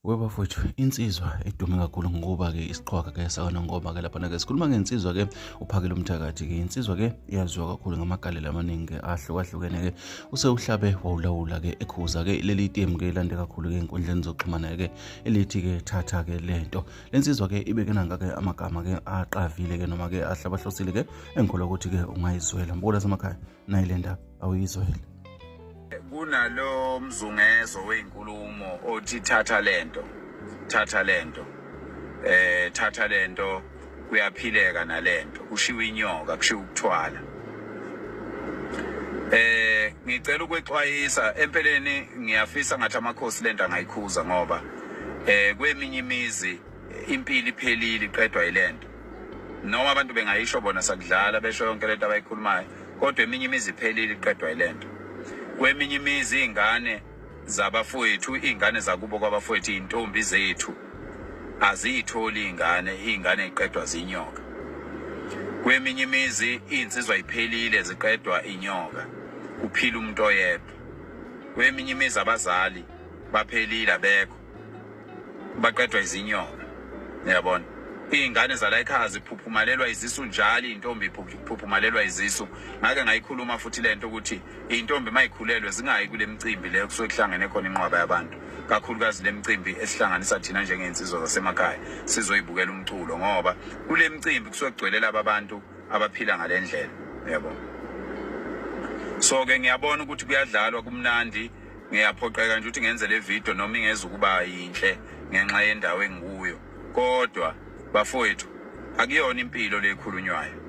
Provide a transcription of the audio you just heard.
Webafowethu, insizwa edume kakhulu ngokuba-ke isiqhwaga-ke sakwaNongoma-ke laphana-ke sikhuluma ngensizwa-ke uPhakela Umthakathi-ke. Insizwa-ke iyaziwa kakhulu ngamagalelo amaningi-ke ahlukahlukene-ke. Usewuhlabe wawulawula-ke ekhuza-ke leli temu-ke elande kakhulu-ke ey'nkundleni zokuxhumana-ke elithi-ke thatha-ke lento. Le nsizwa-ke ibeke nanka-ke amagama-ke aqavile-ke noma-ke ahlabahlosile-ke engikholwa ukuthi-ke ungayizwela. Mbuko lasemakhaya, nayi le ndaba awuyizwele. Kunalo mzungezo weyinkulumo othi thatha lento, thatha lento, thatha lento, kuyaphileka nalento, kushiwo inyoka, kushiwo ukuthwala. Ngicela ukwexwayisa empeleni, ngiyafisa ngathi amakhosi lento angayikhuza, ngoba kweminye imizi impilo iphelile, iqedwa yilento. Noma abantu bengayisho bona sakudlala, besho yonke lento abayikhulumayo, kodwa eminye imizi iphelile, iqedwa yilento. Kweminye imizi iy'ngane zabafowethu, iy'ngane zakubo kwabafowethu, iy'ntombi zethu aziyitholi iy'ngane, iy'ngane ziqedwa zinyoka. Kweminye imizi iy'nsizwa iphelile, ziqedwa inyoka, kuphila umuntu oyedwa. Kweminye imizi abazali baphelile, abekho, baqedwa izinyoka. Uyabona, iy'ngane zala ekhaya ziphuphumalelwa izisu njalo, iy'ntombi iphuphumalelwa izisu. Ngake ngayikhuluma futhi lento ukuthi iy'ntombi mayikhulelwe zingayi kule micimbi leyo kusuke kuhlangene khona inqwaba yabantu, kakhulukazi le micimbi esihlanganisa thina njengey'nsizwa zasemakhaya sizoyibukela umculo, ngoba kule micimbi kusuke kugcwele laba bantu abaphila ngale ndlela. Uyabona, so-ke ngiyabona ukuthi kuyadlalwa, kumnandi. Ngiyaphoqeka nje ukuthi ngenze le video noma ingezukuba yinhle ngenxa yendawo engikuyo, kodwa bafowethu akuyona impilo le ekhulunywayo.